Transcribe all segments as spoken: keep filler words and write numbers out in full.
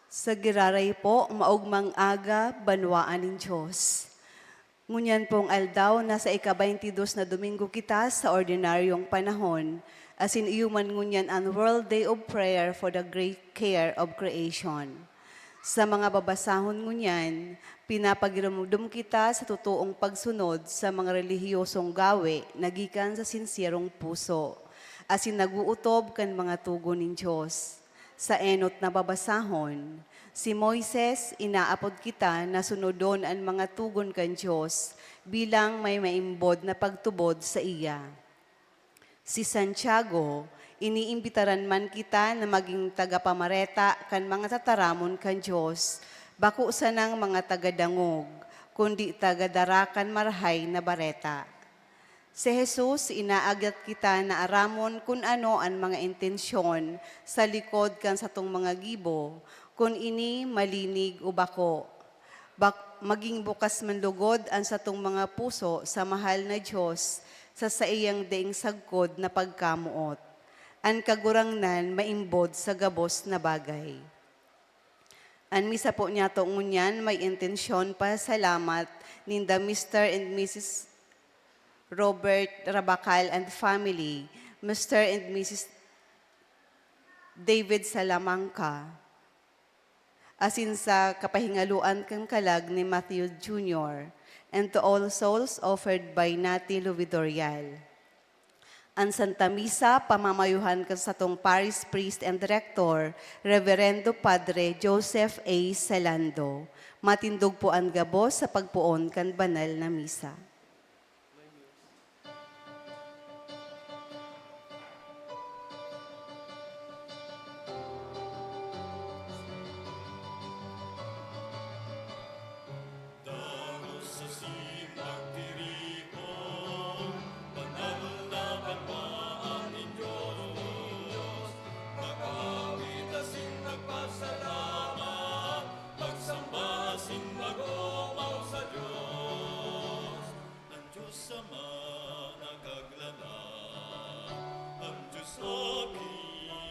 Sa giraray po, maogmang aga, banwaan nin Diyos. Ngunyan pong aldaw, nasa ika-baynti dos na Domingo kita sa ordinaryong panahon, asin iyo man ngunyan an World Day of Prayer for the Great Care of Creation. Sa mga babasahon ngunyan, pinapagirumdom kita sa totoong pagsunod sa mga relihiyosong gawe na gikan sa sinserong puso, asin nag-ootob kan mga togon nin Dios. Sa enot na babasahon, si Moises, inaapod kita na sunodon an mga togon kan Dios bilang may maimbod na pagtubod saiya. Si Santiago, iniimbitaran man kita na magin tagapamareta kan mga tataramon kan Dios, bako sanang mga tagadangog, kundi tagadara kan Marahay na Bareta. Si Jesus, inaagyat kita na aramon kun ano an mga intensyon sa likod kan satong mga gibo, kun ini malinig o bako. Bak-, magin bukas man lugod an satong mga puso sa mahal na Dios sa saiyang daing sagkod na pagkamoot. An Kagurangnan maimbod sa gabos na bagay. An misa po niyato ngunyan may intensyon pasalamat ninda Mister and Missus Robert Rabacal and family, Mister and Missus David Salamanca, asin sa kapahingaloan kan kalag ni Matthew Junior, and to all souls offered by Nati Luvidorial. An Santa Misa, pamamayuhan kan satong Parish Priest and Rector, Reverendo Padre Joseph A. Salando. Matindog po an gabos sa pagpoon kan banal na misa. Dagos asin magtiripon, banal na banwaan nin Dios. Mag-awit asin magpasalamat, magsamba asin mag-omaw sa Dios. An Dios Ama na Kaglalang, an Dios Aki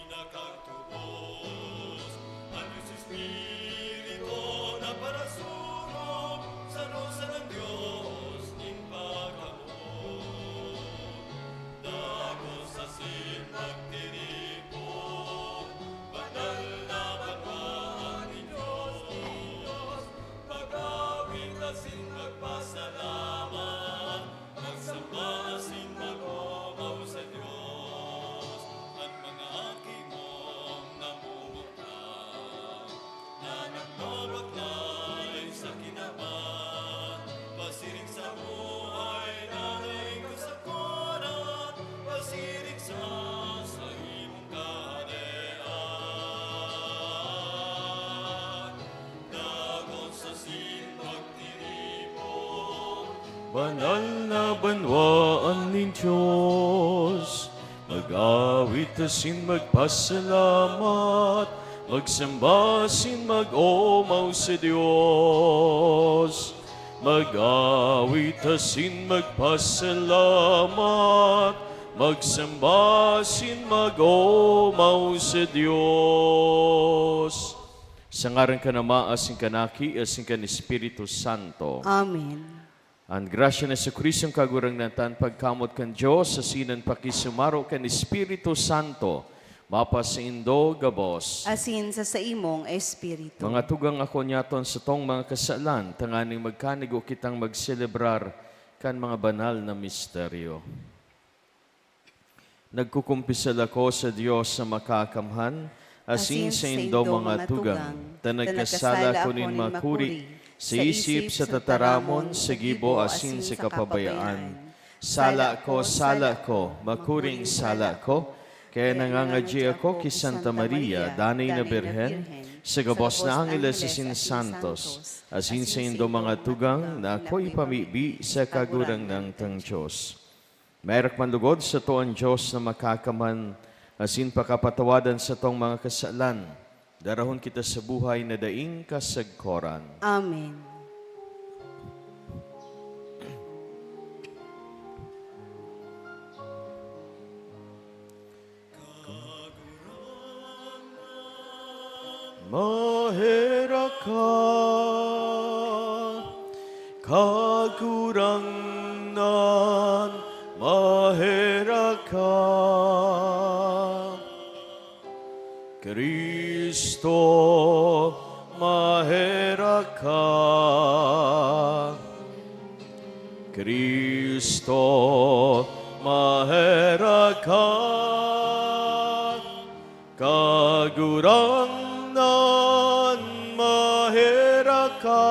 na Kagtubos, an Dios Espiritu na parasurog, saro sanang Dios nin pagkamoot. Dagos asin magtiripon, banal na banwaan nin Dios. Mag-awit asin magpasalamat, magsamba asin mag-omaw sa Dios. An mga aki mong namumutang, na nagbabaklay sa kinaban, pasiring sa buhay na daing kasagkoran, pasiring sa saimong Kaharian. Dagos asin magtiripon, banal na banwaan nin Dios. Mag-awit asin magpasalamat, magsamba asin mag-omaw sa Dios. Mag-awit asin magpasalamat, magsamba asin mag-omaw sa Dios. Sa ngaran kan Ama, asin kan Aki, asin kan Espiritu Santo. Amen. An grasya ni Jesu-Cristo, an Kagurangnan ta, an pagkamoot kan Dios, asin an pakisumaro kan Espiritu Santo, mapasaindo gabos. Asin sa saimong espiritu. Mga tugang, akoon niyato an satong mga kasalan, tanganing magkanigo kitang magselebrar kan mga banal na misteryo. Nagkukumpisal ako sa Dios na Makakamhan, asin saindo mga tugang, ta nagkasala ako nin makuri, sa isip, sa tataramon, sa gibo, asin sa kapabayaan. Sala ko, sala ko, makuring sala ko. Kaya nangangadyi ako ki Santa Maria, danay na Birhen, sa gabos na angeles asin santos, asin saindo mga tugang na ako ipamibi sa Kagurangnan tang Dios. Maherak man lugod sato an Dios na Makakamhan, asin pakapatawadan satong mga kasalan. Darahon kita sa buhay na daing kasagkoran. Amen. Maherak ka, Kagurangnan, maherak ka. Cristo, maherak ka. Cristo, maherak ka. Kagurangnan, maherak ka.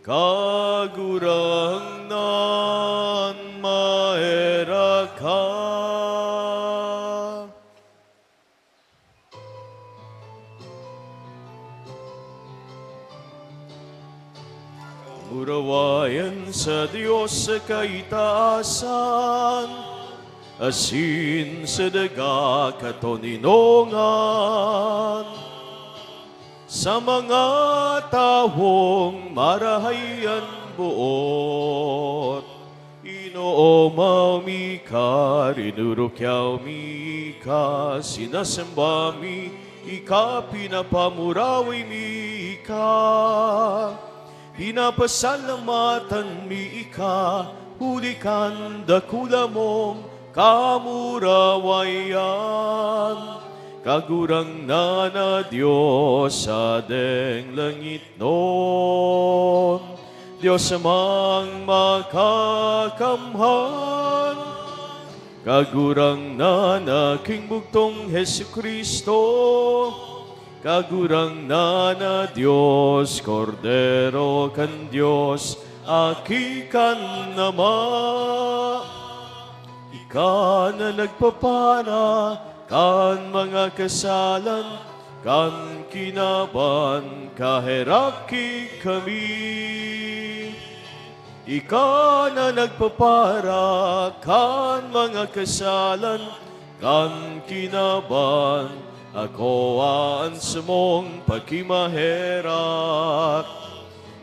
Kagurangnan, maherak ka. Kamurawayan sa Dios sa kaitaasan, asin sa daga katoninongan. Sa mga tawong marahay an boot, inoomaw mi ka, rinurukyaw mi ka, sinasamba mi ika, pinapamurawi mi ika. Pinapasalamatan mi ika, huli kan dakula mong kamurawayan. Kagurangnan na Dios, Hadeng langitnon, Dios Amang makakamhan. Kagurangnan na King Bugtong Jesu-Cristo, Kagurangnan na Dios, Kordero kan Dios, Aki kan Ama. Ika na nagpapara kan mga kasalan kan kinaban, kaheraki kami. Ika na nagpapara kan mga kasalan kan kinaban, akoa an samong pakimaherak.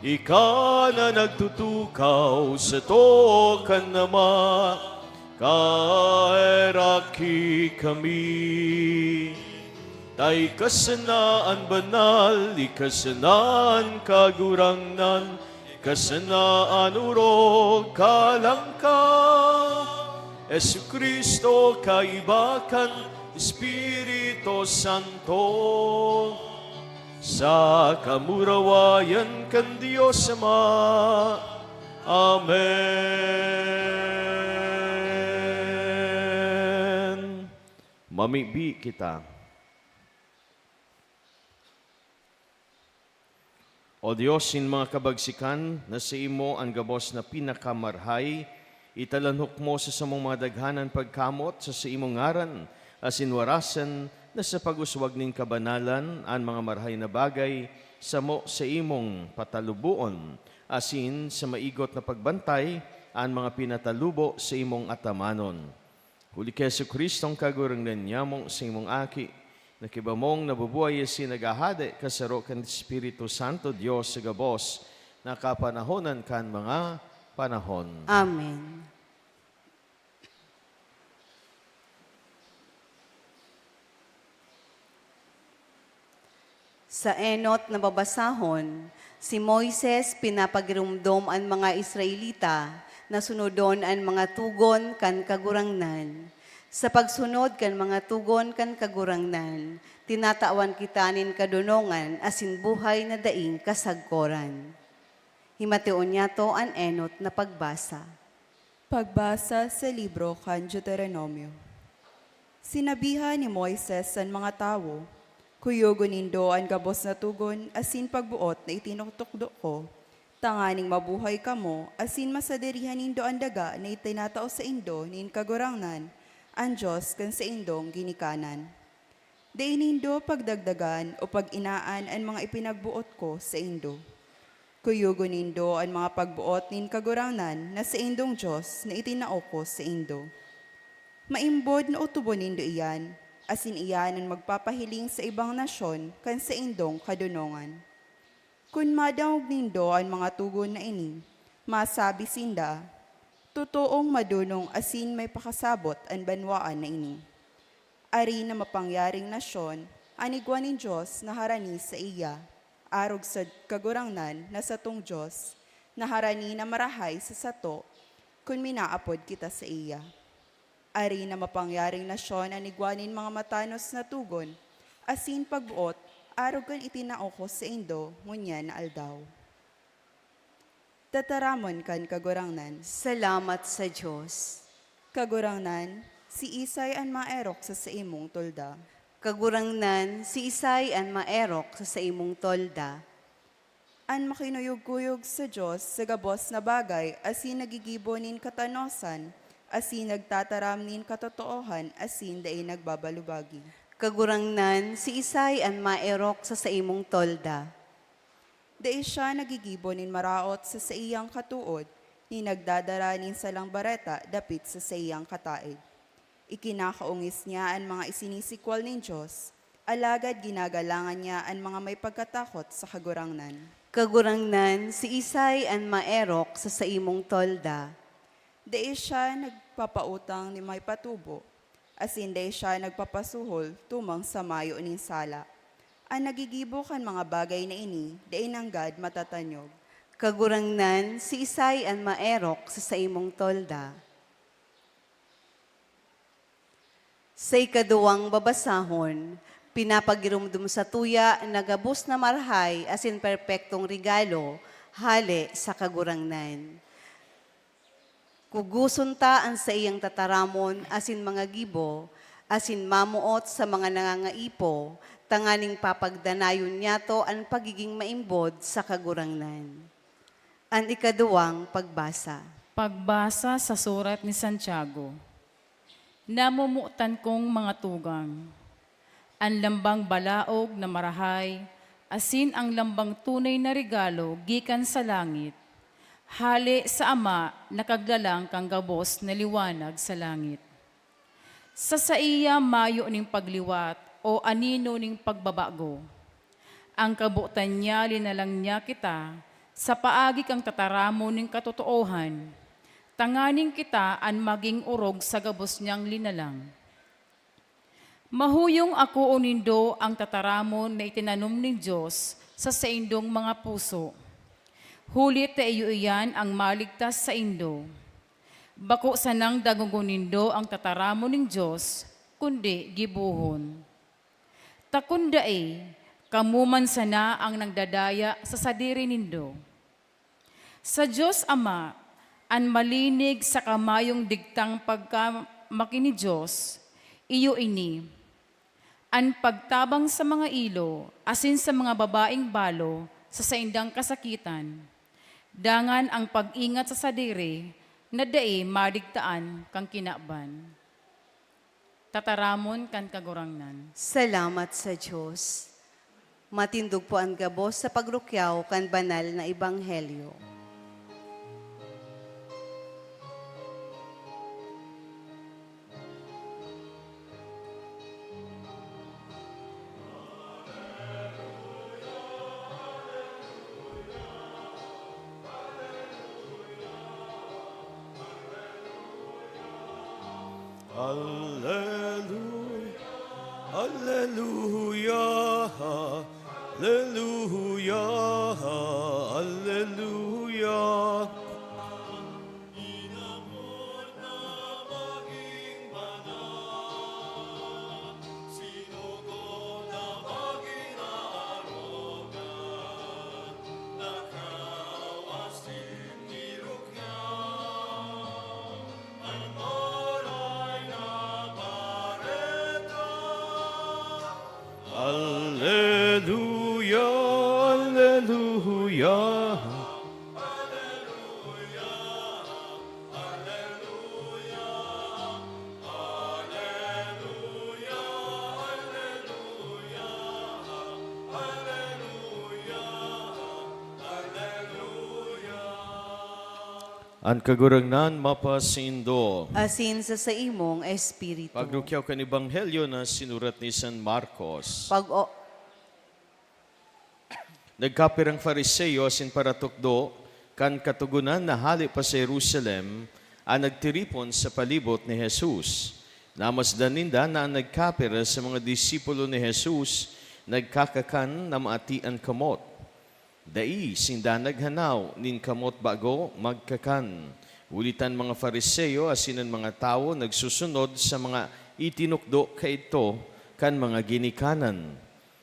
Ika na nagtutukaw sa too kan Ama, kaheraki kami. Ta ika sana an banal, ika sana an kagurangnan, ika sana an orog, kalang ka, Jesu-Cristo, kaiba kan Espiritu Santo, sa kamurawayan kan Dios Ama. Amen. Mamibi kita. O Dios nin mga kabagsikan, na saimo an gabos na pinakamarahay, italanhok mo sa samong mga daghan an pagkamot sa saimong ngaran, asin warasan na sa pag-uswag nin kabanalan an mga marahay na bagay samo saimong pataluboon, asin sa maigot na pagbantay an mga pinatalubo saimong atamanon. Huli ki Jesu-Cristong Kagurangnan nyamo, saimong Aki, na ki ba mong nabubuhay asin naghahade kasaro kan Espiritu Santo, Dios sa gabos na kapanahonan kan mga panahon. Amen. Sa enot na babasahon, si Moises pinapagiromdom an mga Israelita na sunodon an mga togon kan Kagurangnan. Sa pagsunod kan mga togon kan Kagurangnan, tinatawan kita nin kadonongan asin buhay na daing kasagkoran. Himateon niyato an enot na pagbasa. Pagbasa sa libro kan Deuteronomio. Sinabihan ni Moises an mga tawo, "Kuyogon nindo an gabos na togon asin pagboot na itinutukdo ko, tanganing mabuhay kamo asin masadirihan nindo an daga na itinatao saindo nin Kagurangnan, an Dios kan saindong ginikanan." Dai nindo pagdagdagan o pag-inaan an mga ipinagboot ko saindo. Kuyogon nindo an mga pagboot nin Kagurangnan na saindong Dios na itinao ko saindo. Maimbod na otobon nindo iyan, asin iyan an magpapahiling sa ibang nasyon kan saindong kadonongan. Kun madangog nindo an mga togon na ini, masabi sinda, "Totoong madonong asin may pakasabot an banwaan na ini." Ari na mapangyaring nasyon, An igwa nin Dios na harani saiya, arog sa Kagurangnan na satong Dios, na harani na marahay sa sato kun minaapod kita saiya. Ari na mapangyaring nasyon an igwa nin mga matanos na togon asin pagboot arog kan itinao ko saindo ngunyan na aldaw. Tataramon kan Kagurangnan. Salamat sa Dios. Kagurangnan, siisay an maerok sa saimong tolda? Kagurangnan, siisay an maerok sa saimong tolda? An makinuyog-kuyog sa Dios sa gabos na bagay asin naggigibo nin katanosan, asin nagtataram nin katotoohan asin dai nagbabalubagi. Kagurangnan, siisay an maerok sa saimong tolda? Dai siya naggigibo nin maraot sa saiyang katood, ni nagdadara nin salang bareta dapit sa saiyang kataed. Ikinakaongis niya an mga isinisikwal nin Dios, alagad ginagalangan niya an mga may pagkatakot sa Kagurangnan. Kagurangnan, siisay an maerok sa saimong tolda? Dai siya nagpapautang ni may patubo, asin dai siya nagpapasuhol tumang sa mayo nin sala. An naggigibo kan mga bagay na ini dai nanggad matatanyog. Kagurangnan, siisay an maerok sa saimong tolda? Sa ikaduwang babasahon, pinapagiromdom satuya na gabos na marahay asin perpektong regalo hale sa Kagurangnan. Kugoson ta an saiyang tataramon asin mga gibo, asin mamoot sa mga nangangaipo, tanganing papagdanayon niyato an pagiging maimbod sa Kagurangnan. An ikaduwang pagbasa. Pagbasa sa surat ni Santiago. Namomotan kong mga tugang, an lambang balaog na marahay, asin an lambang tunay na regalo gikan sa langit, hale sa Ama na kaglalang kan gabos na liwanag sa langit. Sa saiya mayo nin pagliwat o anino nin pagbabago. An kabotan niya linalang niya kita sa paagi kan tataramon nin katotoohan, tanganing kita an magin orog sa gabos niyang linalang. Mahuyong akoon nindo an tataramon na itinanom nin Dios sa saindong mga puso, huli ta iyo iyan an maligtas saindo. Bako sanang dangogon nindo an tataramon nin Dios, kundi gibohon. Ta kun dai, kamo man sana an nagdadaya sa sadiri nindo. Sa Dios Ama, an malinig saka mayong digtang pagkamaki ni Dios, iyo ini: an pagtabang sa mga ilo asin sa mga babaeng balo sa saindang kasakitan, dangan an pag-ingat sa sadiri na dai madigtaan kan kinaban. Tataramon kan Kagurangnan. Salamat sa Dios. Matindog po an gabos sa pagrukyaw kan banal na ebanghelyo. Alleluia, alleluia, alleluia, alleluia. Alleluia, alleluia. An Kagurangnan mapasaindo. Asin sa saimong espiritu. Pagrukyaw kan Ebanghelyo na sinurat ni San Marcos. Pag-, o- Nagkapirang Fariseo asin paratukdo kan Katogonan na hale pa sa Jerusalem an nagtiripon sa palibot ni Jesus. Namasdan ninda na an nagkapir sa mga disipulo ni Jesus nagkakakan na maati an kamot. Dai sinda naghanaw nin kamot bago magkakan. Huli ta an mga Fariseo asin an mga tawo nagsusunod sa mga itinukdo kaidto kan mga ginikanan.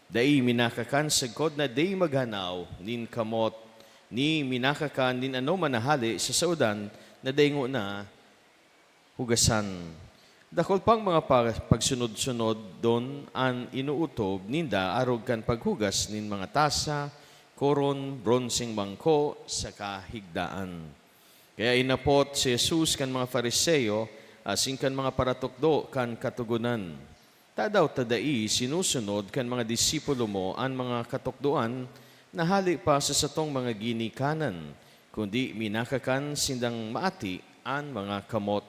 Dai minakakan sagkod na dai maghanaw nin kamot, ni minakakan nin anoman na hale sa saodan na dai ngona hugasan. Dakul pang mga pa-, pagsunod-sunodon an inootob ninda arog kan paghugas nin mga tasa, koron, bronseng bangko, saka higdaan. Kaya inapot si Jesus kan mga Fariseo asin kan mga paratukdo kan Katogonan, "Tadaw ta dai sinusunod kan mga disipulo mo an mga katukdoan na hale pa sa satong mga ginikanan, kundi minakakan sindang maati an mga kamot?"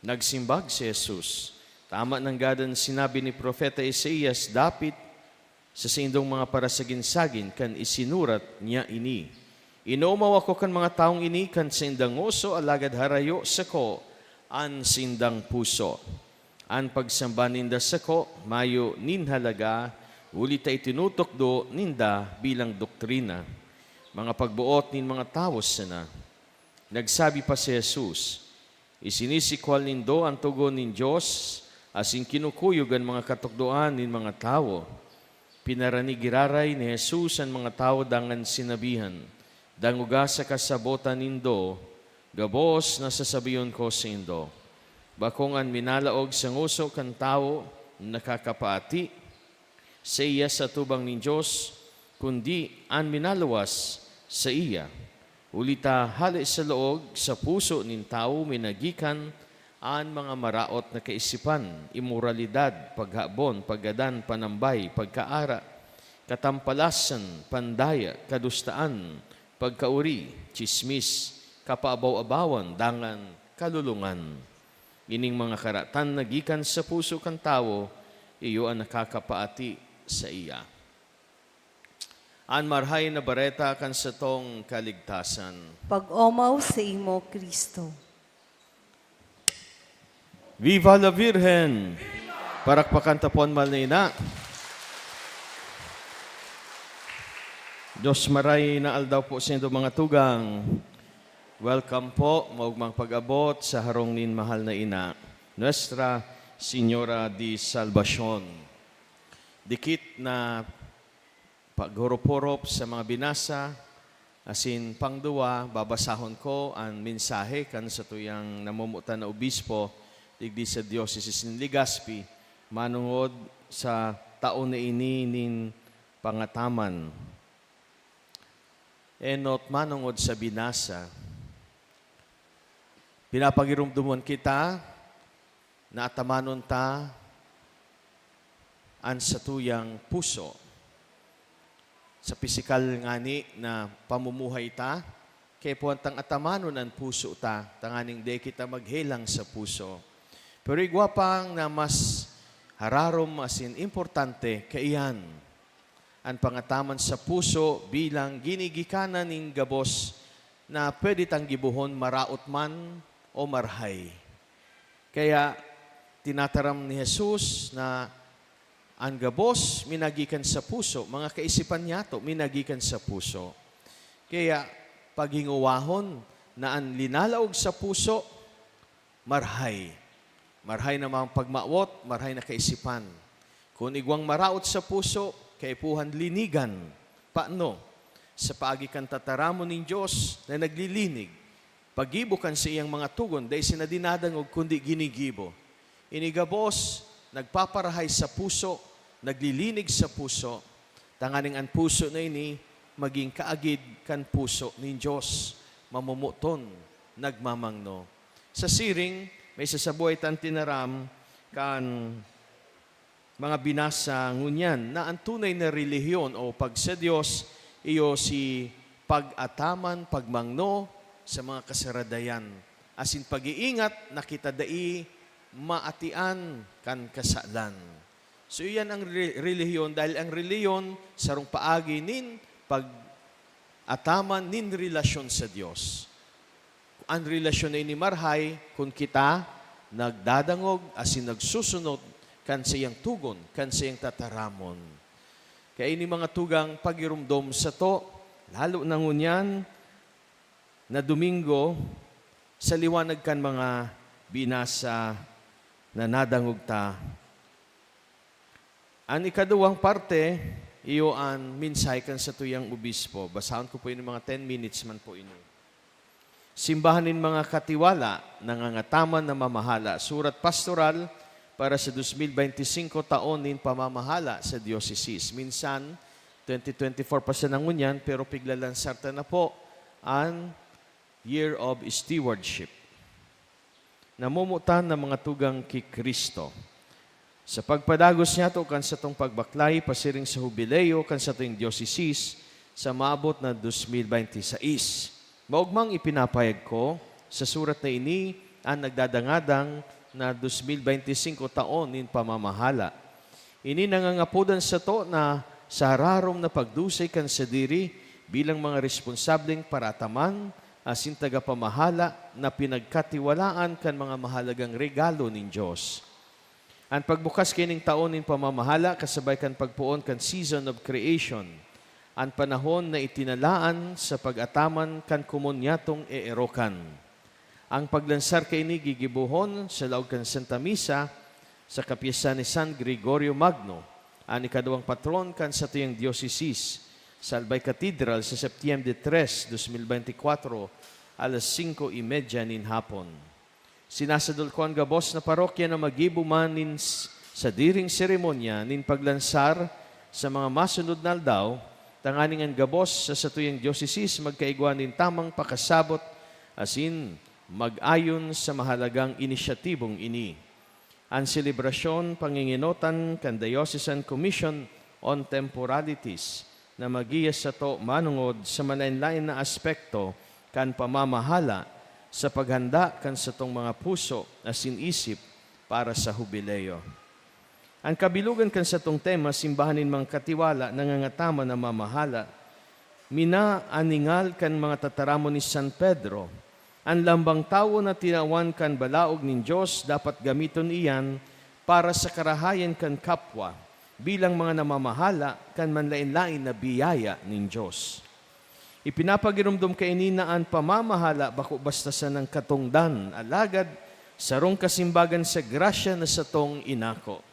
Nagsimbag si Jesus, "Tama nanggad an sinabi ni Propeta Isaias dapit sa saindong mga parasagin-sagin kan isinurat niya ini, 'Inoomaw ako kan mga tawong ini kan saindang ngoso, alagad harayo sako an saindang puso. An pagsamba ninda sako mayo nin halaga, huli ta itinutukdo ninda bilang doktrina, mga pagboot nin mga tawo sana.'" Nagsabi pa si Jesus, "Isinisikwal nindo an togon nin Dios asin kinukuyog an mga katukdoan nin mga tawo." Pinarani giraray ni Jesus an mga tawo dangan sinabihan, "Dangoga saka sabotan nindo, gabos na sasabihon ko saindo, bakong an minalaog sa ngoso kan tawo nakakapaati saiya sa atubang nin Dios, kundi an minaluwas saiya. Huli ta hale sa laog, sa puso nin tawo minagikan an mga maraot na kaisipan, imoralidad, paghabon, paggadan, panambay, pagkaara, katampalasan, pandaya, kadustaan, pagkaori, tsismis, kapaabaw-abawan, dangan kalolongan. Ining mga karatan na gikan sa puso kan tawo, iyo an nakakapaati saiya." An Marahay na Bareta kan satong kaligtasan. Pag-omaw saimo, Cristo. Viva la Virgen! Parakpakan ta po an mahal na ina. Dios maray na aldaw po saindo, mga tugang. Welcome po, maogmang pag-abot sa harong nin mahal na ina, Nuestra Señora de Salvacion. Dikit na paghurup-hurup sa mga binasa, asin pangduwa, babasahon ko an mensahe kan satuyang namomotan na obispo digdi sa Diocese nin Legazpi, manongod sa taon na ini nin pangataman. Enot, manongod sa binasa, pinapagiromdoman kita na atamanon ta an satuyang puso. Sa pisikal ngani na pamumuhay ta, kaipuhan tang atamanon an puso ta, tanganing dai kita maghelang sa puso. Pero igwa pang na mas hararom asin importante kaiyan, an pangataman sa puso bilang ginigikanan nin gabos na pwede tang gibohon maraot man o marahay. Kaya tinataram ni Jesus na an gabos minagikan sa puso, mga kaisipan niyato minagikan sa puso. Kaya paghingowahon na an linalaog sa puso, marahay. Marahay na mga pagmawot, marahay na kaisipan. Kun igwang maraot sa puso, kaipuhan linigan. Paano? Sa paagi kan tataramon nin Dios na naglilinig, paggibo kan saiyang mga togon, dai sinda dinadangog, kundi ginigibo. Ini gabos, nagpaparahay sa puso, naglilinig sa puso, tanganing an puso na ini magin kaagid kan puso nin Dios, mamomoton, nagmamangno. Sa siring, may sasabuhay tang tinaram kan mga binasa ngunyan na an tunay na relihiyon o pagsa-Dios iyo si pag-ataman, pagmangno sa mga kasaradayan, asin pag-iingat na kita dai maatian kan kasalan. So, iyan ang re-, relihiyon, dahil ang relihiyon sarong paagi nin pag-ataman nin relasyon sa Dios. An relasyon na ini marahay kun kita nagdadangog asin nagsusunod kan saiyang togon, kan saiyang tataramon. Kaini mga tugang pagiromdom sato, lalo na ngunyan na Domingo, sa liwanag kan mga binasa na nadangog ta. An ikaduwang parte, iyo an mensahe kan satuyang obispo. Basahon ko po ini, mga ten minutes man po ini. Simbahan nin mga katiwala, nangangataman na mamahala. Surat pastoral para sa dos mil beinti singko, taon nin pamamahala sa diocese. Minsan, twenty twenty-four pa sana ngunyan, pero piglalansar ta na po an Year of Stewardship. Namomotan na mga tugang ki Cristo. Sa pagpadagos niyato kan satong pagbaklay pasiring sa hubileo kan satong diocese sa maabot na dos mil beinti sais, maogmang ipinapahayag ko sa surat na ini an nagdadangadang na dos mil beinti singko taon nin pamamahala. Ini nangangapodan sato na sa hararom na pagdusay kan sadiri bilang mga responsableng paraataman asin tagapamahala na pinagkatiwalaan kan mga mahalagang regalo nin Dios. An pagbukas kaining taon nin pamamahala kasabay kan pagpoon kan Season of Creation, an panahon na itinalaan sa pag-ataman kan komon nyatong eerokan. Ang paglansar kaini gigibohon sa laog kan Santa Misa sa kapiyesta ni San Gregorio Magno, an ikaduwang patron kan satuyang diocese, sa Albay Cathedral sa Septiembre tres, dos mil beinti kwatro, alas singko y media nin hapon. Sinasadol ko an gabos na parokya na maggibo man nin s-, sadiring seremonya nin paglansar sa mga masunod na aldaw, tanganing an gabos sa satuyang diocese magkaigwa nin tamang pakasabot asin mag-ayon sa mahalagang inisyatibong ini. An selebrasyon pangingenotan kan Diocesan Commission on Temporalities na maggiya sato manongod sa malaen-laen na aspekto kan pamamahala sa paghanda kan satong mga puso asin isip para sa Hubileo. An kabilogan kan satong tema, Simbahan nin mga Katiwala, nangangataman na mamahala, minaaningal kan mga tataramon ni San Pedro. An lambang tawo na tinawan kan balaog nin Dios dapat gamiton iyan para sa karahayan kan kapwa, bilang mga namamahala kan manlaen-laen na biyaya nin Dios. Ipinapagiromdom kaini na an pamamahala bako basta sanang katongdan, alagad sarong kasimbagan sa grasya na satong inako.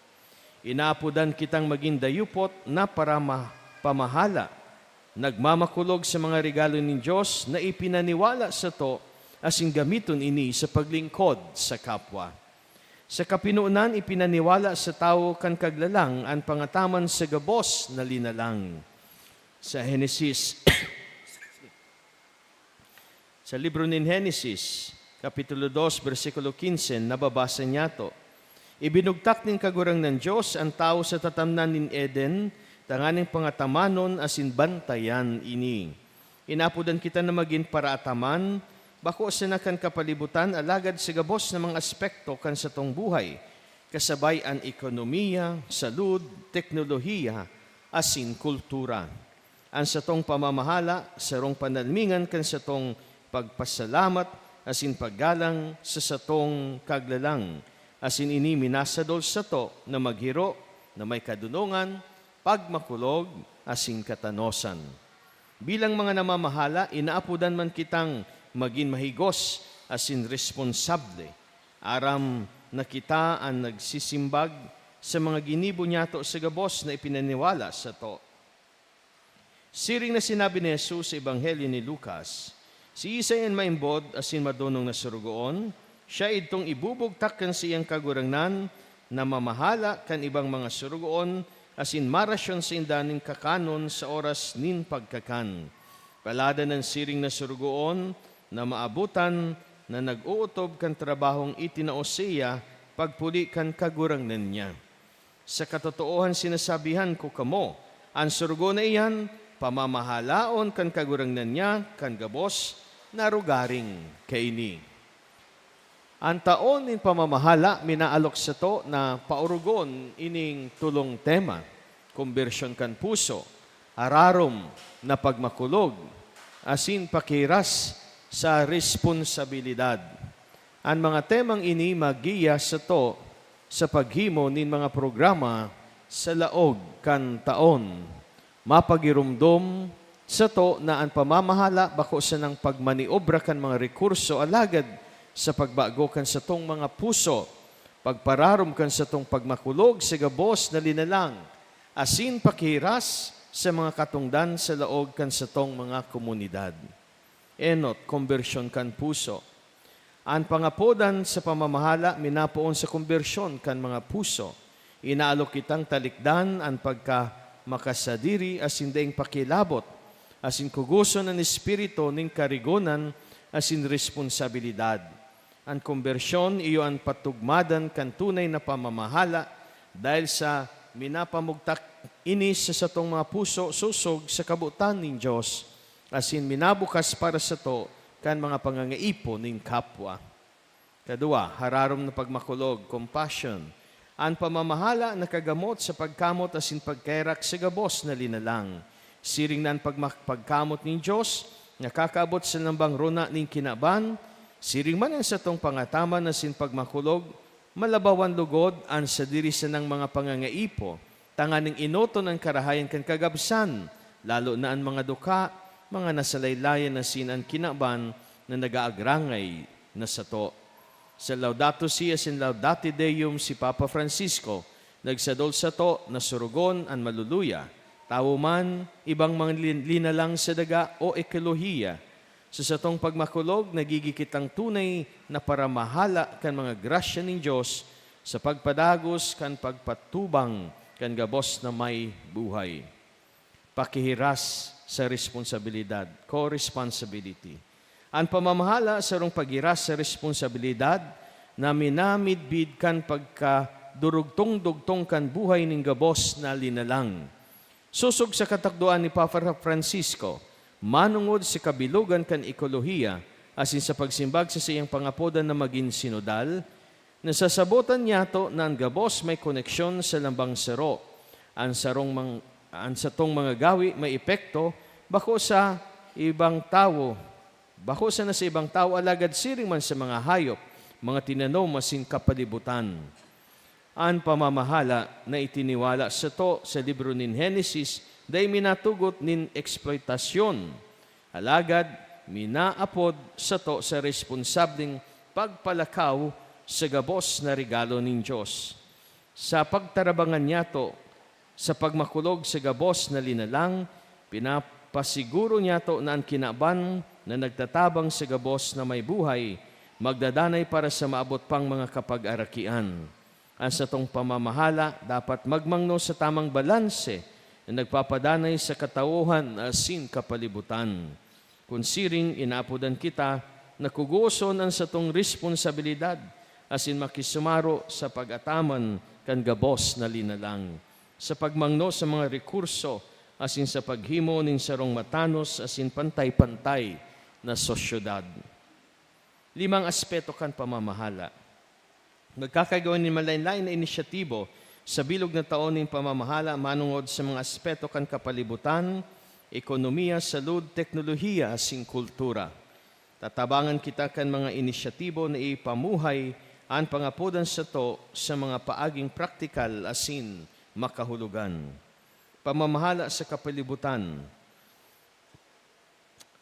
Inaapodan kitang magin dayupot na parama-, pamahala, nagmamakulog sa mga regalo nin Dios na ipinaniwala sato asin gamiton ini sa paglingkod sa kapwa. Sa kapinonan, ipinaniwala sa tawo kan Kaglalang an pangataman sa gabos na linalang. Sa Henesis, sa libro nin Henesis, Kapitulo dos, bersikulo quince, nababasa niyato, "Ibinugtak nin Kagurangnan Dios an tawo sa tatamnan nin Eden tanganing pangatamanon asin bantayan ini." Inapodan kita na magin paraataman, bako sana kan kapalibutan, alagad sa gabos na mga aspekto kan satong buhay, kasabay an ekonomiya, salud, teknolohiya, asin kultura. An satong pamamahala, sarong panalmingan kan satong pagpasalamat asin paggalang sa satong Kaglalang, asin ini minasadol sato na maghiro na may kadonongan, pagmakulog, asin katanosan. Bilang mga namamahala, inaapodan man kitang magin mahigos asin responsable. Aram na kita an nagsisimbag sa mga ginibo niyato sa gabos na ipinaniwala sato. Siring na sinabi ni Jesus sa Ebanghelyo ni Lucas, "Siisay an maimbod asin madonong na sorogoon? Siya idtong ibubugtak kan saiyang kagurangnan na mamahala kan ibang mga sorogoon asin marasyon sainda nin kakanon sa oras nin pagkakan. Paladan an siring na sorogoon na maabotan na nag-ootob kan trabahong itinao saiya pagpuli kan kagurangnan niya. Sa katotoohan sinasabihan ko kamo, an sorogoon na iyan pamamahalaon kan kagurangnan niya kan gabos na rogaring kaini." An taon nin pamamahala minaalok sato na paorogon ining tolong tema: kombersyon kan puso, ararom na pagmakulog, asin pakiras sa responsabilidad. An mga temang ini maggiya sato sa paghimo nin mga programa sa laog kan taon. Mapagiromdom sato na an pamamahala bako sanang pagmaniobra kan mga rekurso, alagad sa pagbago kan satong mga puso, pagpararom kan satong pagmakulog sa gabos na linalang, asin pakihiras sa mga katongdan sa laog kan satong mga komunidad. Enot, kombersyon kan puso. An pangapodan sa pamamahala minapoon sa kombersyon kan mga puso. Inaalok kitang talikdan an pagkamakasadiri asin daing pakilabot, asin kugoson an espiritu nin karigonan asin responsabilidad. An kombersyon iyo an patugmadan kan tunay na pamamahala, dahil sa minapamugtak ini sa satong mga puso sosog sa kabotan nin Dios, asin minabukas para sato kan mga pangangaipo nin kapwa. Kadua, hararom na pagmakulog, compassion. An pamamahala nakagamot sa pagkamot asin pagkaherak sa gabos na linalang. Siring na an pagma-, pagkamot nin Dios nakakaabot sa lambang rona nin kinaban, siring man an satong pangataman asin pagmakulog, malabawan lugod an sadiri sanang mga pangangaipo, tanganing enoton an karahayan kan kagabsan, lalo na an mga duka, mga nasalaylayan asin an kinaban na nag-aagrangay na sato. Sa Laudato Si asin Laudate Deum, si Papa Francisco nagsadol sato na surugon an maluluya, tawo man, ibang mga lin-, linalang sa daga o ekolohiya. Sa satong pagmakulog, nagigikitang tunay na paramahala kan mga grasya nin Dios sa pagpadagos kan pagpatubang kan gabos na may buhay. Pakihiras sa responsabilidad, co-responsibility. An pamamahala sarong paghiras sa responsabilidad na minamidbid kan pagkadurugtong-dugtong kan buhay nin gabos na linalang. Sosog sa katukdoan ni Papa Francisco, manongod sa kabilogan kan ekolohiya asin sa pagsimbag sa saiyang pangapodan na magin sinodal, nasasabotan niyato na an gabos may koneksyon sa lambang saro. An sarong mang-, an satong mga gawi may epekto bako sa ibang tawo, bako sana sa ibang tawo, alagad siring man sa mga hayop, mga tinanom asin kapalibutan. An pamamahala na itiniwala sato sa libro nin Henesis dai minatugot nin eksploitasyon, alagad minaapod sato sa responsableng pagpalakaw sa gabos na regalo nin Dios. Sa pagtarabangan niyato sa pagmakulog sa gabos na linalang, pinapasiguro niyato na an kinaban na nagtatabang sa gabos na may buhay magdadanay para sa maabot pang mga kapag-arakian. An satong pamamahala dapat magmangno sa tamang balanse na nagpapadanay sa katawohan asin kapalibutan. Kun siring, inaapodan kita na kugoson an satong responsabilidad asin makisumaro sa pag-ataman kan gabos na linalang, sa pagmangno sa mga rekurso asin sa paghimo nin sarong matanos asin pantay-pantay na sosyedad. Limang aspeto kan pamamahala. Nagkakaigawan nin malaen-laen na inisyatibo sa bilog na taon nin pamamahala manongod sa mga aspeto kan kapalibutan, ekonomiya, salud, teknolohiya, asin kultura. Tatabangan kita kan mga inisyatibo na ipamuhay an pangapodan sato sa mga paaging praktikal asin makahulogan. Pamamahala sa kapalibutan.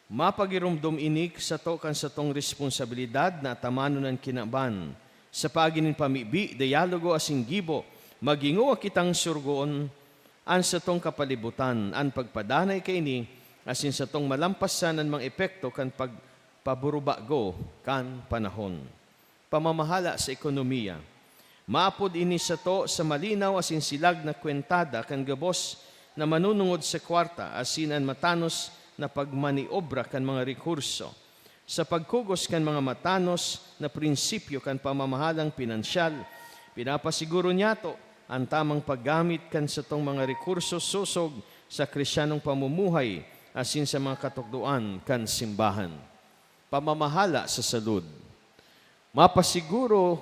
Mapagiromdom ini sato kan satong responsabilidad na atamanon an kinaban. Sa paagi nin pamibi, dialogo asin gibo, magingowa kitang surugon an satong kapalibutan, an pagpadanay kaini, asin satong malampasan an mga epekto kan pagpaburubago kan panahon. Pamamahala sa ekonomiya. Maapod ini sato sa malinaw asin silag na kwentada kan gabos na manunungod sa kwarta asin an matanos na pagmaniobra kan mga rekurso. Sa pagkugos kan mga matanos na prinsipyo kan pamamahalang pinansyal, pinapasiguro niyato an tamang paggamit kan satong mga rekurso sosog sa Kristiyanong pamumuhay asin sa mga katukdoan kan simbahan. Pamamahala sa salud. Mapasiguro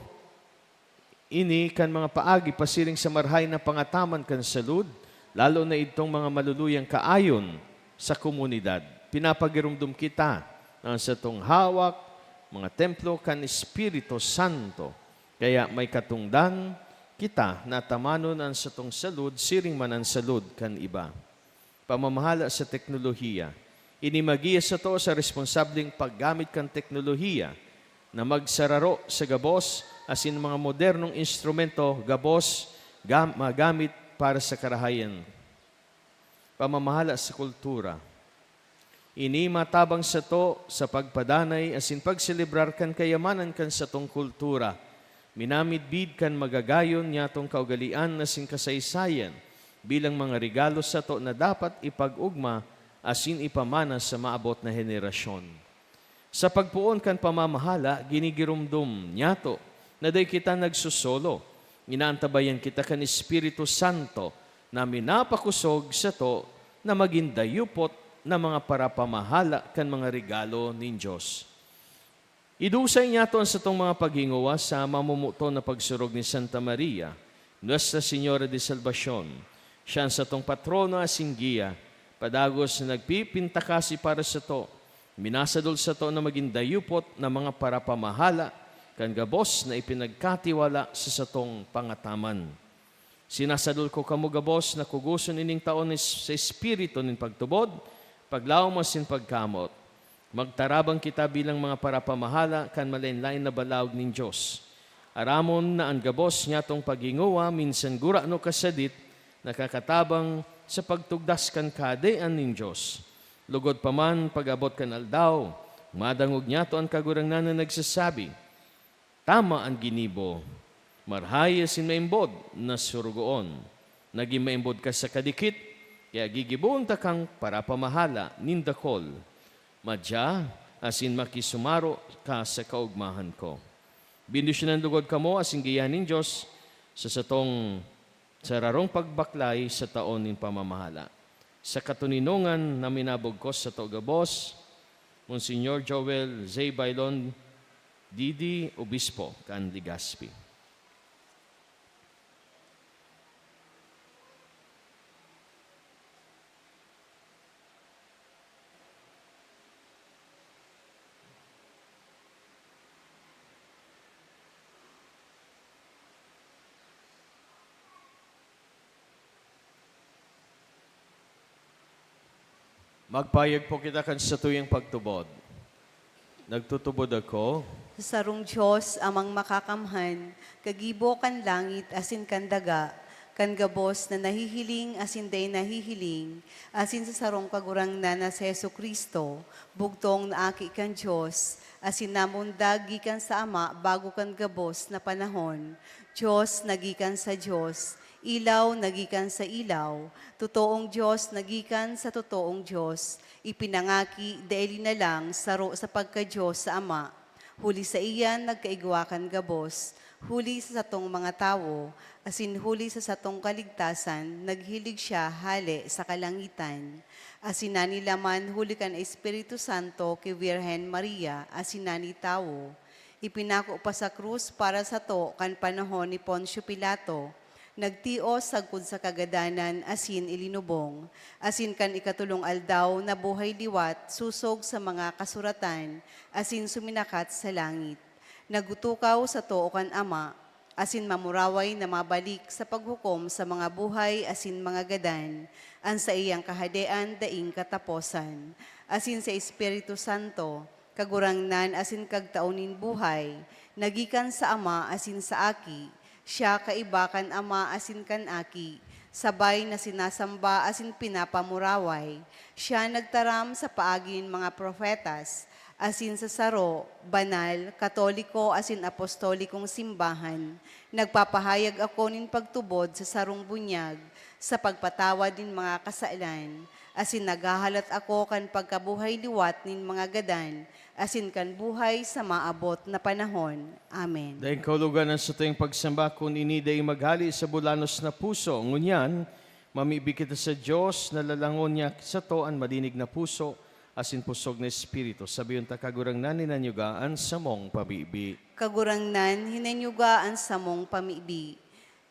ini kan mga paagi pasiring sa marahay na pangataman kan salud, lalo na idtong mga maluluyang kaayon sa komunidad. Pinapagiromdom kita na an satong hawak, mga templo kan Espiritu Santo. Kaya may katongdan kita na atamanon an satong salud, siring man an salud kan iba. Pamamahala sa teknolohiya. Ini magiya sato sa responsableng paggamit kan teknolohiya na magsararo sa gabos asin mga modernong instrumento gabos ga-, magamit para sa karahayan. Pamamahala sa kultura. Ini matabang sato sa pagpadanay asin pagselebrar kan kayamanan kan satong kultura. Minamidbid kan magagayon niyatong kaugalian asin kasaysayan bilang mga regalo sato na dapat ipag-ogma asin ipamana sa maabot na henerasyon. Sa pagpoon kan pamamahala, ginigiromdom niyato na dai kita nagsosolo. Inaantabayan kita kan Espiritu Santo na minapakosog sato na magin dayupot na mga parapamahala kan mga regalo nin Dios. Idusay niyato an satong mga paghingowa sa mamomoton na pagsurog ni Santa Maria, Nuestra Señora de Salvacion. Siya an satong patrona asin giya, padagos na nagpipintakasi para sato. Minasadol sato na magin dayupot na mga parapamahala kan gabos na ipinagkatiwala sa satong pangataman. Sinasadol ko kamo gabos na kugoson ining taon is-, sa espiritu nin pagtubod, paglaom asin pagkamot. Magtarabang kita bilang mga parapamahala kan malaen-laen na balaog nin Dios. Aramon na an gabos niyatong paghingowa minsan gurano kasadit nakakatabang sa pagtugdas kan Kahadean nin Dios. Lugod pa man, pag-abot kan aldaw, madangog niyato an Kagurangnan na nagsasabi, "Tama an ginibo, marahay asin maimbod na sorogoon. Nagin maimbod ka sa kadikit, kaya gigibohon takang parapamahala nin dakol. Madya asin makisumaro ka sa kaogmahan ko." Bendisyonan lugod kamo asin giyahan nin Dios sa satong sararong pagbaklay sa taon nin pamamahala. Sa katoninongan na minabugkos sato gabos, Monsignor Joel J. Bailon, D D, Obispo kan Legazpi. Magpahayag po kita kan satuyang pagtubod. Nagtutubod ako sa sarong Dios, Amang Makakamhan, kagibo kan langit asin kan daga, kan gabos na nahihiling asin dai nahihiling, asin sa sarong Kagurangnan na si Jesu-Cristo, bugtong na Aki kan Dios, asin namundag gikan sa Ama bago kan gabos na panahon. Dios na gikan sa Dios, ilaw na gikan sa ilaw, totoong Dios na gikan sa totoong Dios, ipinangaki, dai linalang, saro sa pagka-Dios sa Ama. Huli saiya nagkaigwa kan gabos, huli sa satong mga tawo, asin huli sa satong kaligtasan, naghilig siya hale sa kalangitan. Asin nanilaman huli kan Espiritu Santo ki Birhen Maria, asin nani tawo. Ipinako pa sa krus para sato kan panahon ni Poncio Pilato, nagtios sagkod sa kagadanan asin ilinubong, asin kan ikatolong aldaw nabuhay liwat sosog sa mga kasuratan asin suminakat sa langit. Nagtutukaw sa too kan Ama, asin mamuraway na mabalik sa paghukom sa mga buhay asin mga gadan, an saiyang kahadean daing kataposan. Asin sa Espiritu Santo, Kagurangnan asin Kagtao nin buhay, na gikan sa Ama asin sa Aki, siya kaiba kan Ama asin kan Aki, sabay na sinasamba asin pinapamuraway. Siya nagtaram sa paagi nin mga propetas, asin sa saro, banal, katoliko asin apostolikong simbahan, nagpapahayag ako nin pagtubod sa sarong bunyag, sa pagpatawad nin mga kasalan, asin naghahalat ako kan pagkabuhay liwat nin mga gadan, asin kan buhay sa maabot na panahon. Amen. Daing kahulogan an satuyang pagsamba kun ini dai maghale sa bulanos na puso. Ngunyan, mamibi kita sa Dios na lalangon niya sato an malinig na puso asin pusog na espiritu. Sabihon ta, "Kagurangnan, hinanyuga an samong pamibi." Kagurangnan, hinanyuga an samong pamibi.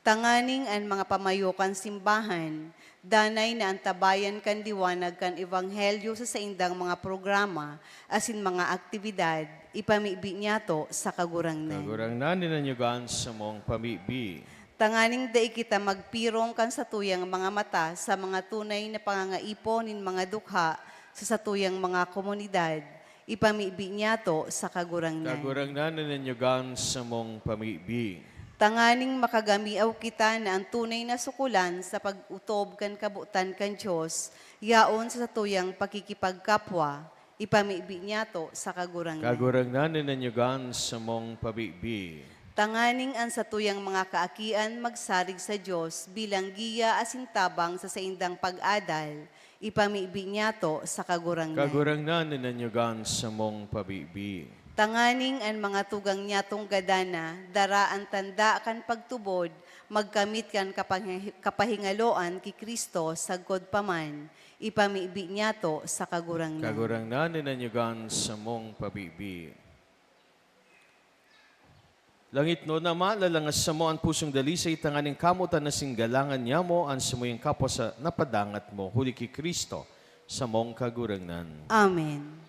Tanganing an mga pamayo kan simbahan, danay na antabayan kan liwanag kan ebanghelyo sa saindang mga programa asin mga aktibidad, ipamibi niyato sa Kagurangnan. Kagurangnan, hinanyuga an samong pamibi. Tanganing dai kita magpirong kan satuyang mga mata sa mga tunay na pangangaipon nin mga dukha sa satuyang mga komunidad, ipamibi niyato sa Kagurangnan. Kagurangnan, nananyogan samong pamibi. Tanganing makagamiaw kita na an tunay na sukolan sa pag-otob kan kabotan kan Dios yaon sa satuyang pakikipagkapwa, ipamibi niyato sa Kagurangnan. Kagurangnan, nananyogan samong pamibi. Tanganing an satuyang mga kaakian magsarig sa Dios bilang giya asin tabang sa saindang pag-adal, ipamibi niyato sa Kagurangnan. Kagurangnan, nananyogan samong pamibi. Tanganing an mga tugang niyatong gadana dara an tanda kan pagtubod, magkamit kan kapahi-, kapahingaloan ki Cristo sagkod pa man, ipamibi niyato sa Kagurangnan. Kagurangnan, nananyogan samong pamibi. Langitnon na Ama, lalangas samo an pusong dalisay tanganing kamotan na singgalangan niamo an samuyang kapwa sa napadangat mo, huli ki Cristo, samong Kagurangnan. Amen.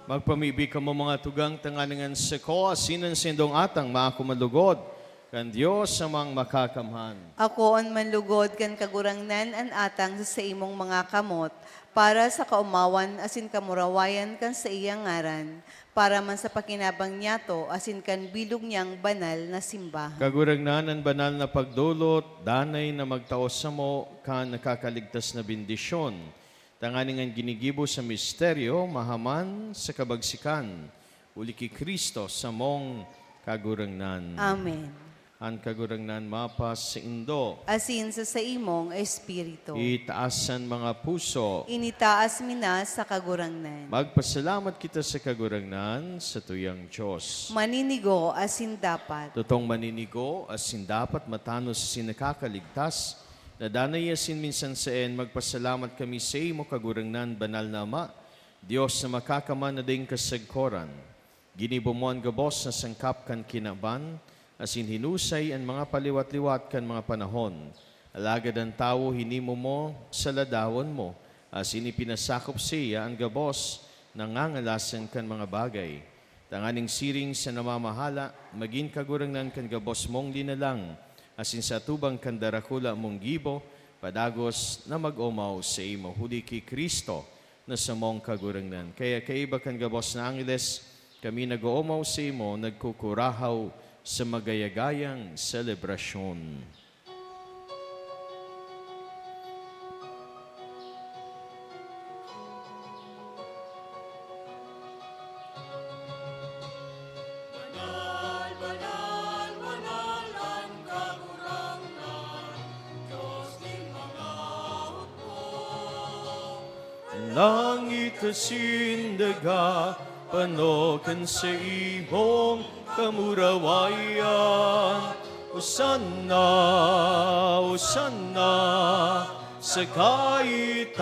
Magpamibi kamo, mga tugang, tanganing an sako asin an saindong atang maako manlugod kan Dios Amang Makakamhan. Akoon manlugod kan Kagurangnan an atang sa saimong mga kamot, para sa kaomawan asin kamurawayan kan saiyang ngaran, para man sa pakinabang niyato asin kan bilog niyang banal na simbahan. Kagurangnan, an banal na pagdolot, danay na magtao samo kan nakakaligtas na bendisyon, tanganing an ginigibo sa misteryo mahaman sa kabagsikan, huli ki Cristo samong Kagurangnan. Amen. An Kagurangnan mapasaindo. Asin sa saimong espiritu. Itaas an mga puso. Initaas mi na sa Kagurangnan. Magpasalamat kita sa Kagurangnan, satuyang Dios. Maninigo asin dapat. Totong maninigo asin dapat, matanos asin nakakaligtas, na danay asin minsan saen, magpasalamat kami saimo, Kagurangnan, banal na Ama, Dios na makakaman na daing kasagkoran. Ginibo mo an gabos na sangkap kan kinaban, asin hinusay an mga paliwat-liwat kan mga panahon. Alagad an tawo hinimo mo sa ladawan mo, asin ipinasakop saiya an gabos na ngangalasan kan mga bagay. Tanganing siring sa namamahala, magin kagurangnan kan gabos mong linalang, asin sa atubang kan darakula mong gibo, padagos na mag-omaw saimo, huli ki Cristo na samong Kagurangnan. Kaya kaiba kan gabos na angheles, kami nag-oomaw saimo, nagkukurahaw sa magayagayang selebrasyon. Banal, banal, banal an Kagurangnan, Dios nin mga hukbo. Langit asin daga, pano kan saimong kamurawayan. Hosanna, Hosanna sa kaitaasan.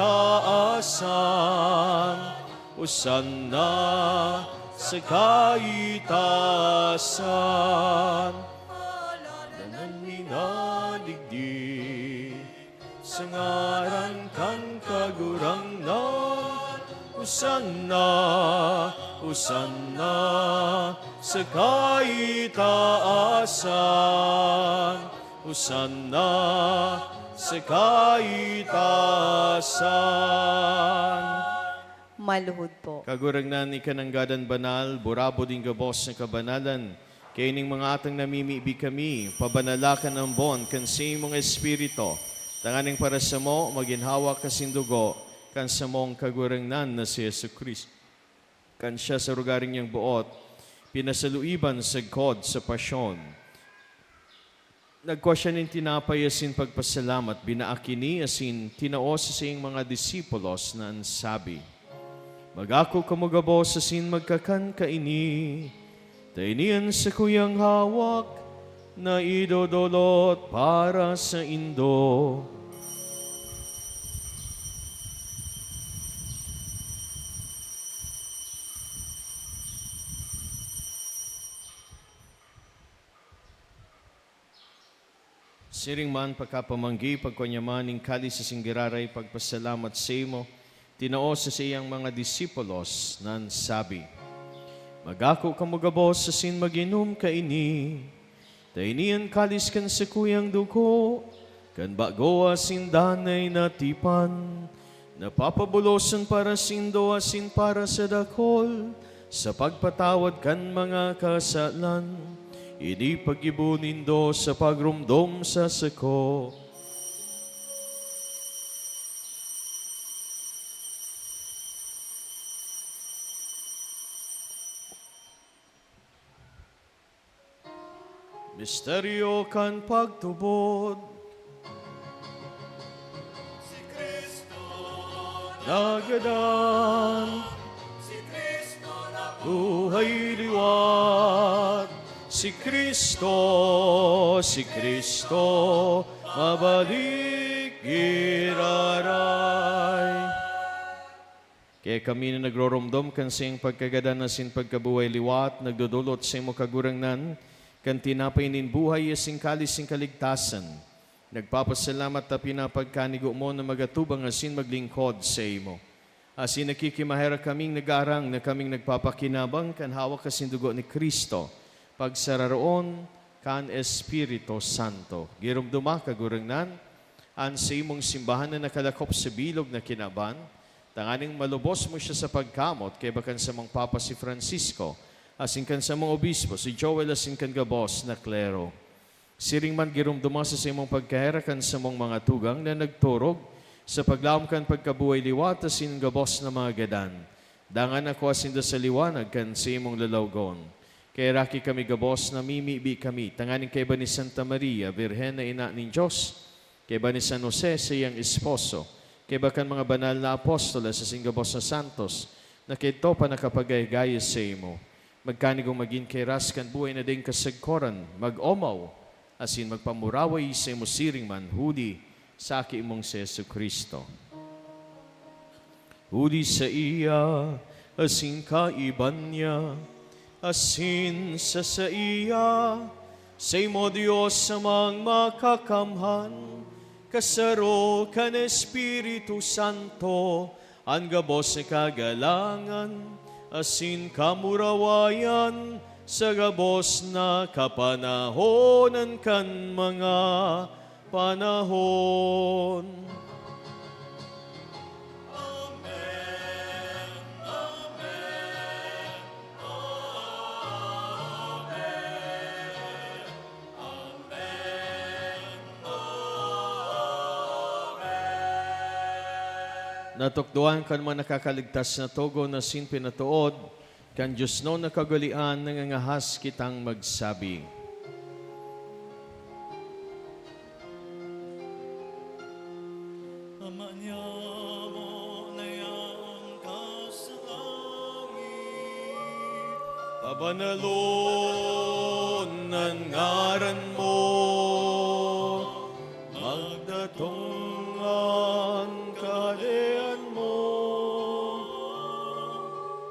Hosanna sa kaitaasan. Paladanan mi na Hosanna sa kaitaasan, Hosanna sa kaitaasan. Maluhod po. Kagurangnan, ika nanggad an banal, burabod nin gabos na kabanalan. Kaining mga atang namimibi kami, pabanala kan ambon kan saimong Espiritu, tanganing para samo magin hawak asin dugo kan samong Kagurangnan na si Jesu-Cristo. Kan siya sa arogaring niyang boot, pinasaluiban sagkod sa pasyon. Nagkua siya nin tinapay asin pagpasalamat, binaak ini asin tinao sa saiyang mga disipulos na an sabi, "Mag-ako kamo gabos asin magkakan kaini, ta ini an sakuyang hawak na idodolot para saindo." Siring man, pakapamanggi, pagkua niya man nin kalis asin giraray pagpasalamat saimo, tinao sa saiyang mga disipulos, nan sabi, "Mag-ako kamo gabos asin mag-inom kaini, ta ini an kalis kan sakuyang dugo kan bago asin danay na tipan, na papabulosan para saindo asin para sa dakul sa pagpatawad kan mga kasalan. Ini paggibo nindo sa pagromdom sa sako." Misteryo kan pagtubod. Si Cristo nagadan. Si Cristo nabuhay liwat. Si Cristo, si Cristo mabalik giraray. Kaya kami na nagroromdom kan saiyang pagkagadan asin pagkabuhay liwat, nagdodolot saimo, Kagurangnan, kan tinapay nin buhay asin kalis nin kaligtasan. Nagpapasalamat ta pinapagkanigo mo na magatubang asin maglingkod saimo. Asin nakikimaherak kaming nag-aarang na kaming nagpapakinabang kan hawak asin dugo ni Cristo, pagsararoon kan Espiritu Santo. Giromdoma, Kagurangnan, an saimong simbahan na nakalakop sa bilog na kinaban, tanganing malubos mo siya sa pagkamot, kaiba kan samong Papa si Francisco, asin kan samong Obispo si Joel, asin kan gabos na klero. Siring man, giromdoma sa saimong pagkaherak an samong mga tugang na nagturog sa paglaom kan pagkabuhay liwat asin gabos na mga gadan. Dangan ako asin da sa liwanag kan saimong lalawgon. Kaheraki kami gabos, namimibi kami tanganing kaiba ni Santa Maria, Birhen na Ina nin Dios, kaiba ni San Jose, saiyang esposo, kaiba kan mga banal na apostoles asin gabos na santos na kaidto pa nakapagayagaya saimo, magkanigong magin kairas kan buhay na daing kasagkoran, mag-omaw asin magpamuraway saimo siring man huli sa Aki mong si Jesu-Cristo. Huli saiya, asin kaiba niya, asin sa saiya, saimo, Dios Amang Makakamhan, kasaro kan Espiritu Santo, an gabos na kagalangan asin kamurawayan sa gabos na kapanahonan kan mga panahon. Amen. Amen. Amen. Amen. Natukdoan kan mga nakakaligtas na togon asin pinatood, kan diosnon na kaugalean nangangahas kitang magsabi. Ama niamo na yaon ka sa langit. Pabanalon an ngaran mo. Magdatong an Kahadean mo.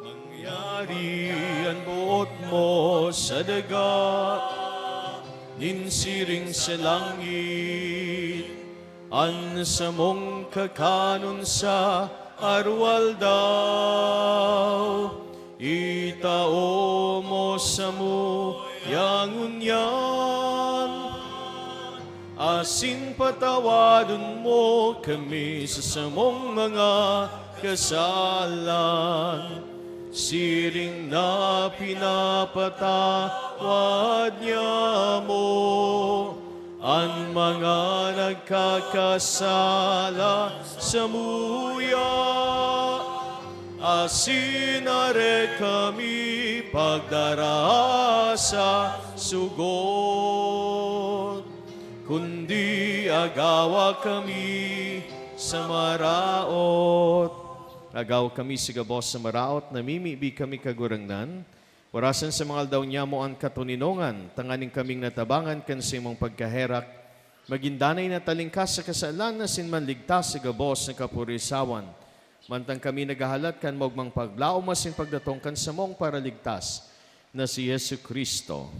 Mangyari an boot mo sa daga nin siring sa langit. An samong kakanon sa aroaldaw, Itao mo samuyang ngunyan, asin patawadon mo kami sa samong mga kasalan, siring na pinapatawad niamo an mga nagkakasala samuya, asin are kami pagdara sa sugot, kundi agawa kami sa maraot. Agawa kami sa gabos sa maraot, namimibi kami, Kagurangnan. Orasan sa mga aldaw niamo an katoninongan, tanganing kaming natabangan kan saimong pagkaherak, magin danay na talingkas sa kasalan asin manligtas sa gabos na kapurisawan. Mantang kami naghahalat kan maogmang paglaom asin pagdatong kan samong Paraligtas na si Jesu-Cristo.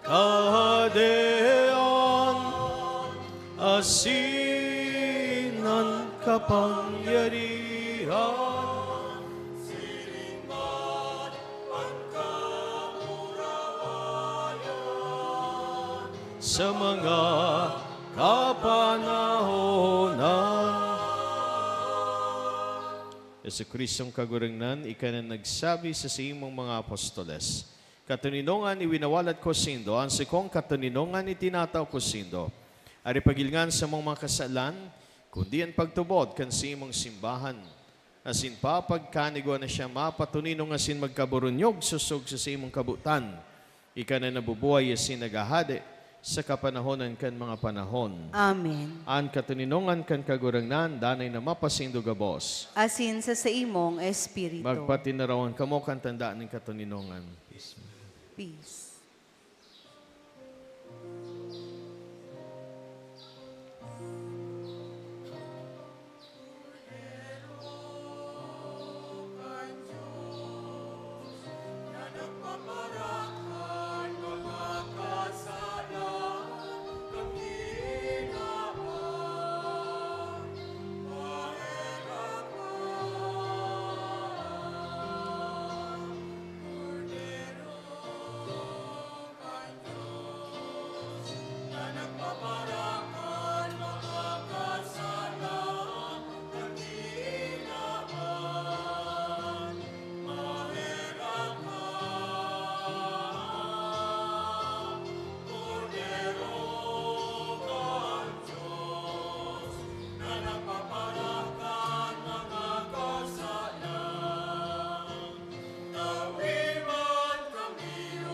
Kahadean asin an kapangyarihan, siring man an kamurawayan sa mga kapanahonan. Jesu-Cristong Kagurangnan, ika na nagsabi sa saimong mga apostoles, "Katoninongan iwinawalat ko saindo, an sakong katoninongan itinatao ko saindo. Ari pagilngan samong mga kasalan, kundi an pagtubod kan saimong simbahan." Asin papagkanigwa na siya mapatoninong asin magkaburunyog sosog sa saimong kabotan. Ika na nabubuhay asin naghahade sa kapanahonan kan mga panahon. Amen. An katoninongan kan Kagurangnan danay na mapasaindo gabos. Asin sa saimong espiritu. Magpatinarawan kamo kan tanda nin katoninongan. Peace.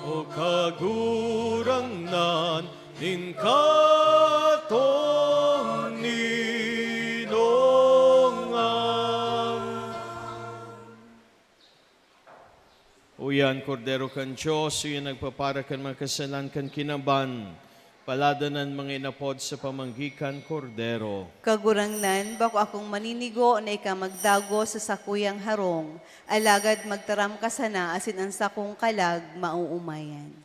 O Kagurangnan nin katoninongan. Uya an Kordero kan Dios, uya an nagpapara kan mga kasalan kan kinaban. Paladanan mga inapod sa pamanggi kan Kordero. Kagurangnan, bako akong maninigo na ika magdagos sa sakuyang harong, alagad magtaram ka sana asin an sakong kalag maoomayan.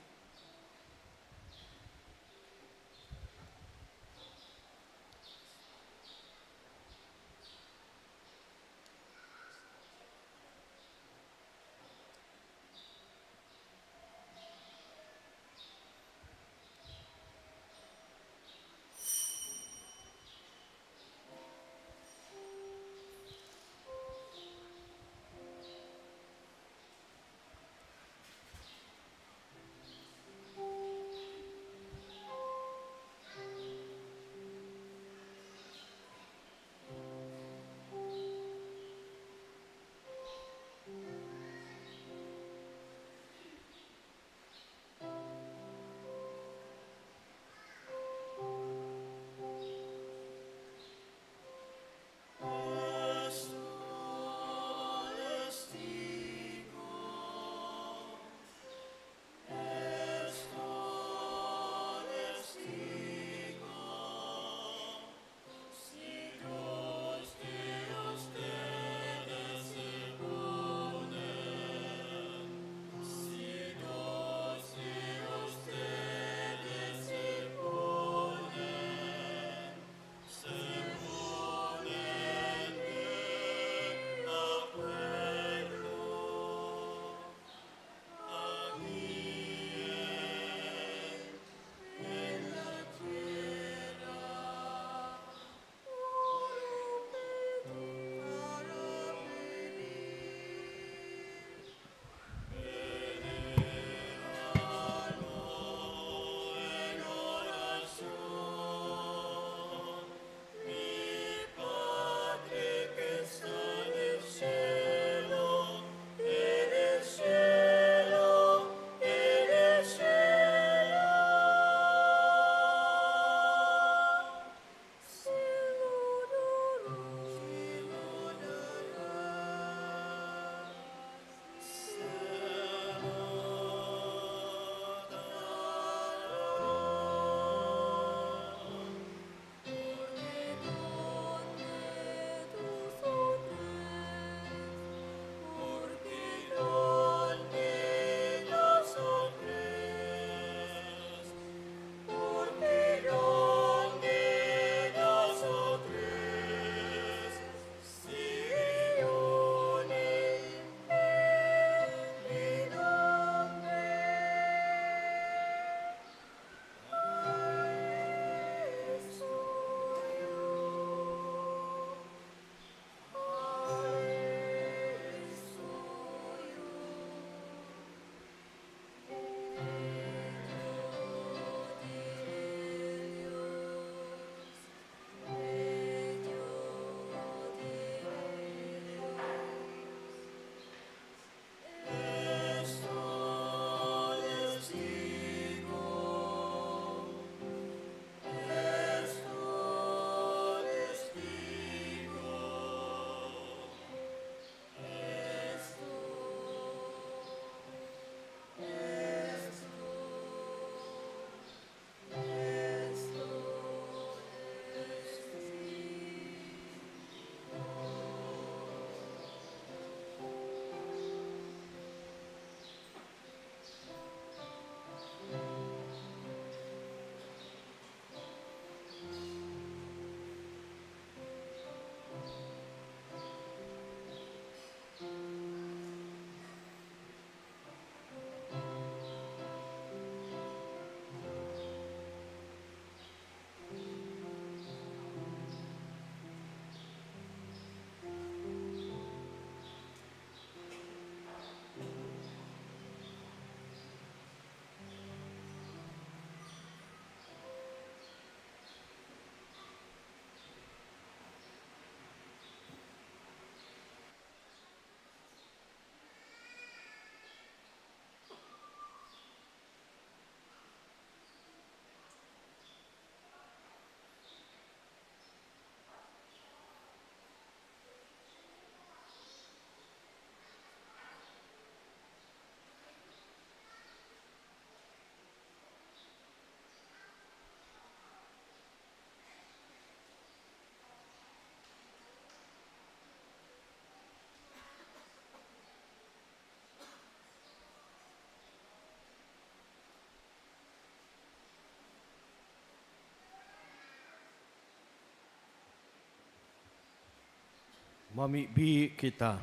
Mamibi kita.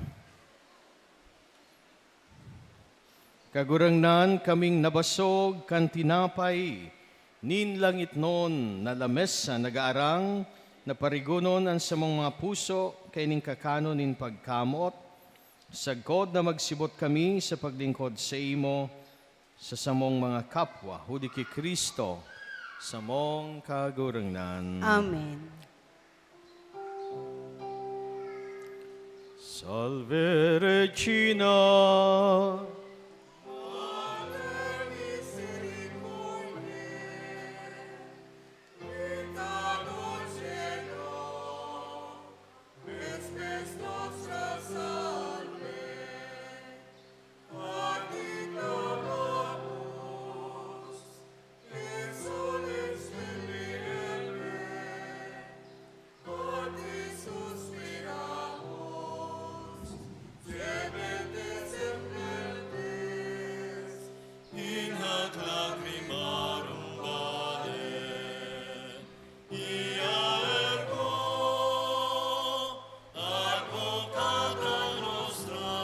Kagurangnan, kaming nabasog kan tinapay nin langitnon na lamesa, nagaarang na parigonon an samong mga puso kaining kakanon nin pagkamot, sagkod na magsibot kami sa paglingkod saimo sa samong mga kapwa, huli ki Cristo, samong Kagurangnan. Amen. Salve Regina. Mater misericordiae, vita dulcedo, et spes nostra salve. A ti clamamus, exsules in finemque, a ti suspiramus, gementes et lacrimarum vale. Ia ergo advocata nostra,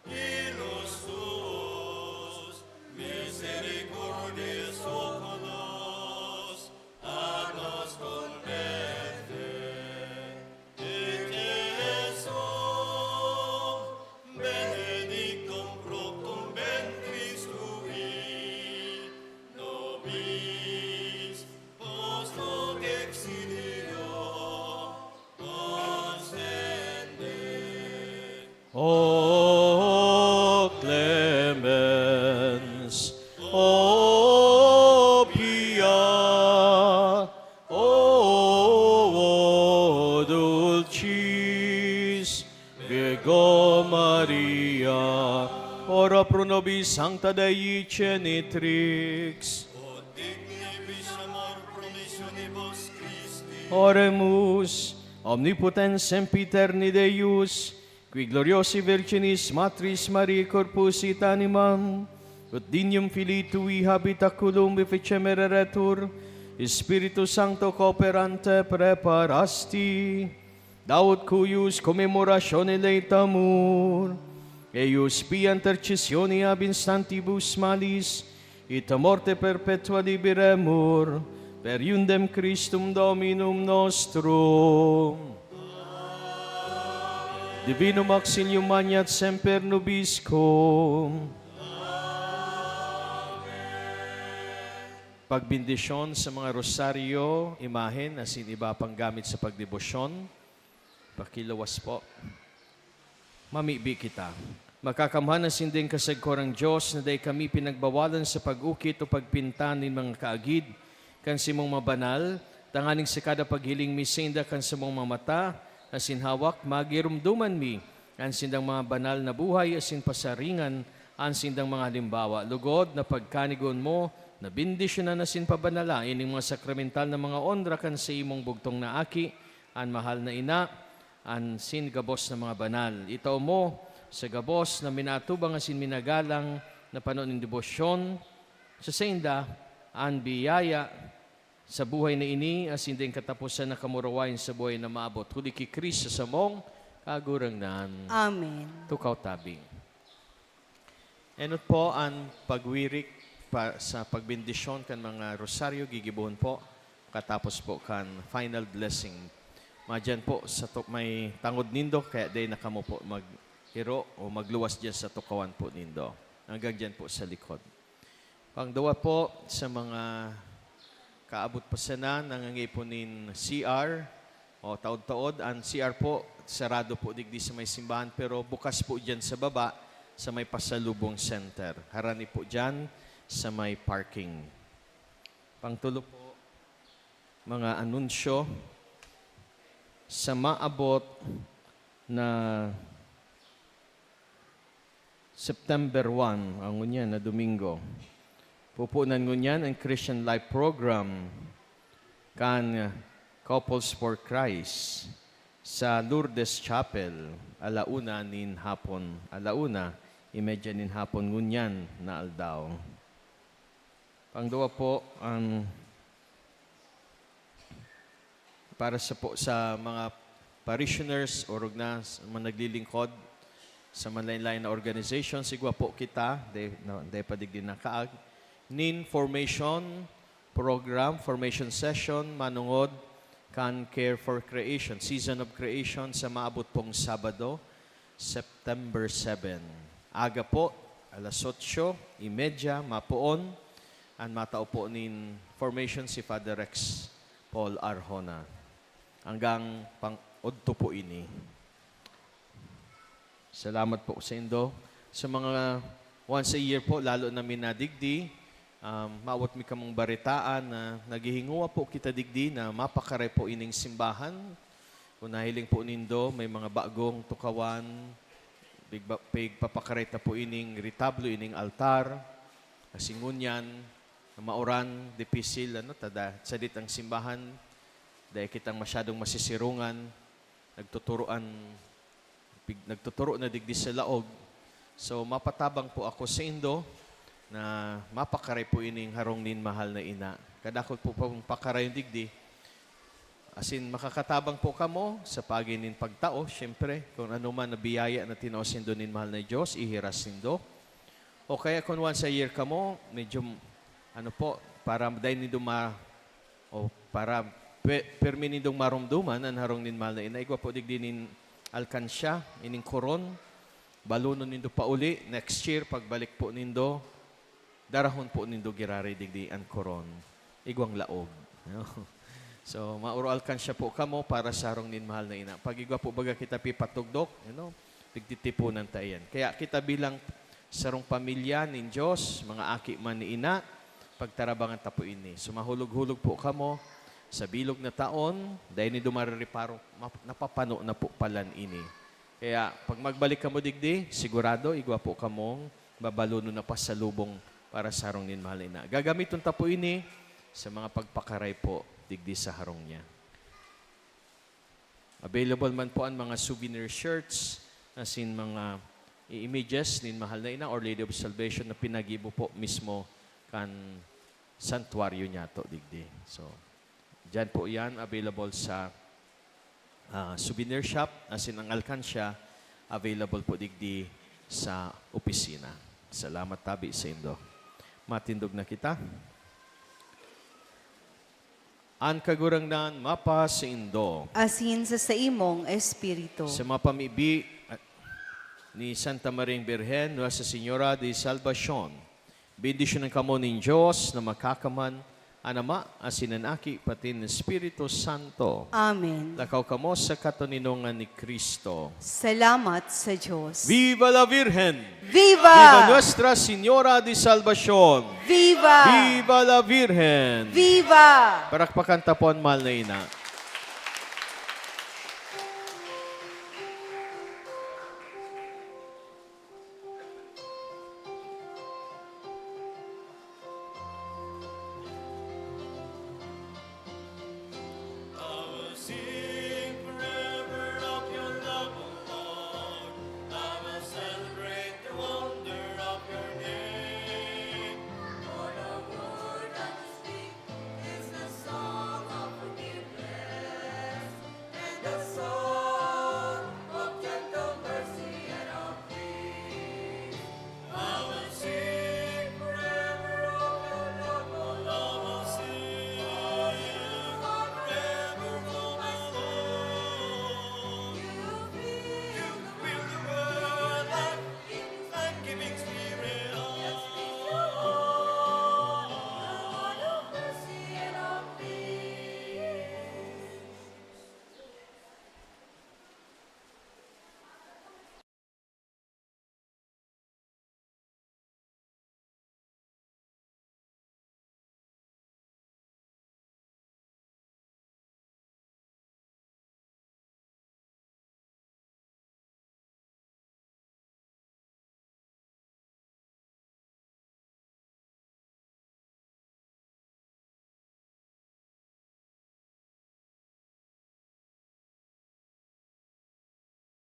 illos tuos misericordiae oculos, a nos converte, et esse benedictum procumbentris tui, nobis post hoc exilio ostende. O clemens, o pia, o dulcis Virgo Maria, ora pro nobis Sancta Dei Genitrix. O digni bis amor promissionibus Christi. Oremus. Omnipotens Sempiterni Deus, qui gloriosae Virginis Matris Mariae corpus et animam, ut dignum Filii Tui habitaculum efficem ereretur, Spiritu Sancto cooperante preparasti, daut cuius commemoratione laetamur, eius pia intercessione ab instantibus malis, et a morte perpetua liberemur, per eundem Christum Dominum nostrum. Divinum auxilium maneat semper nobiscum. Pagbendisyon sa mga rosaryo, imahen, asin iba pang gamit sa pagdebosyon. Pakiluwas po. Mamibi kita. Makakamhan na sinding kasagkorang Diyos na dai kami pinagbawalan sa pag-ukit o pagpinta nin mga kaagid kan simong mga banal, tanganing sa kada paghiling mi sainda kan samong mga mata asin hawak, magiromdoman mi an sindang mga banal na buhay asin pasaringan an sindang mga halimbawa. Lugod na pagkanigon mo, nabendisyonan asin pabanala ining mga sakramental na mga onra kan saimong bugtong na Aki, an mahal na ina, an sin gabos na mga banal. Itao mo sa gabos na minatubang asin minagalang na pano nin debosyon sa sainda an biyaya sa buhay na ini asin daing kataposan na kamurawayan sa buhay na maabot. Huli ki Cristo samong Kagurangnan. Amen. Tukaw tabi. Enot po an pagwirik pa, sa pagbendisyon kan mga rosaryo, gigibohon po katapos po kan final blessing. Madyan po sa tok-, may tangod nindo, kaya dai na kamo po maghiro o magluwas dyan sa tukawan po nindo. Hanggang dyan po sa likod. Pangduwa po, sa mga kaabot pa sana, nangangaipo nin C R, o taod-taod, an C R po, sarado po digdi sa may simbahan, pero bukas po dyan sa baba, sa may pasalubong center. Harani po dyan, sa may parking. Pangtulo po, mga anunsyo sa maabot na September one, ang ngunyan na Domingo. Pupunan ngunyan ang Christian Life Program kan Couples for Christ sa Lourdes Chapel, ala una nin hapon, ala una y medya nin hapon ngunyan na aldaw. Pangduwa po, ang para sa po, sa mga parishioners, orog na sa mga naglilingkod sa manlain-lain na organization, sigwa po kita, de, no, de pa digdi nakaag, nin formation program, formation session, manungod kan Care for Creation, Season of Creation, sa maabot pong Sabado, September seven. Aga po, alas otso y media, mapoon, an matao po nin formation si Father Rex Paul Arjona. Hanggang pang-, udto po ini. Salamat po sa indo. Sa mga once a year po, lalo na mi nadigdi, um, maawot mi kamong baretaan na naghihingowa po kita digdi na mapakaray po ining simbahan. Kung nahiling po nindo, may mga bagong tukawan, pigba-, pigpapakaray ta po ining retablo, ining altar. Kasi ngunyan, mauran, dipisil, ano, tada, sadit ang simbahan, dahil kitang masyadong masisirungan, nagtuturoan, pig-, nagtuturo na digdi sa laog. So, mapatabang po ako sa indo na mapakaray po ining harong nin mahal na ina. Kadakot po pong pakarayon digdi. Asin makakatabang po kamo sa pagi nin pagtao, siyempre, kung ano man na biyaya na tinao sindo nin mahal na Diyos, ihiras sindo. O kaya kung once a year kamo, medyo, ano po, para dai nindo ma-, o para pe-, permi nindong maromdoman an harong nin mahal na ina, igwa po digdi nin alkansya, ining koron, balonon nindo pauli, next year, pagbalik po nindo, darahon po nindo giraray digdi an koron. Igwang laog. So, mauro alkansya po kamo para sa harong nin mahal na ina. Pag igwa po baga kita pipatugdok, you know, pigtitipunan ta iyan. Kaya kita bilang sarong pamilya nin Diyos, mga aki man ni ina, pagtarabangan ta po ini. So, mahulog-hulog po kamo sa bilog na taon, dai nindo marereparo, map-, napapano na po palan ini. Kaya, pag magbalik kamo digdi, sigurado, igwa po kamong babalonon na pasalubong para sa harong nin mahal na ina. Gagamiton ta po ini sa mga pagpakaray po digdi sa harong niya. Available man po ang mga souvenir shirts, asin mga i-, images nin mahal na ina, Our Lady of Salvation, na pinagibo po mismo kan santuaryo niyato digdi. So, diyan po yan, available sa, ah, souvenir shop, asin ang alkansya, available po digdi sa opisina. Salamat tabi sa indo. Matindog na kita. An Kagurangnan mapasaindo. Asin sa saimong espiritu. Sa mga pamibi, ah, ni Santa Maria Birhen, Nuestra Señora de Salvacion, bendisyonan kamo nin Dios na Makakaman, an Ama, asin an Aki, pati an Espiritu Santo. Amen. Lakaw kamo sa katoninongan ni Cristo. Salamat sa Dios. Viva la Virgen! Viva! Viva Nuestra Señora de Salvacion! Viva! Viva la Virgen! Viva! Parakpakan ta po an mahal na ina.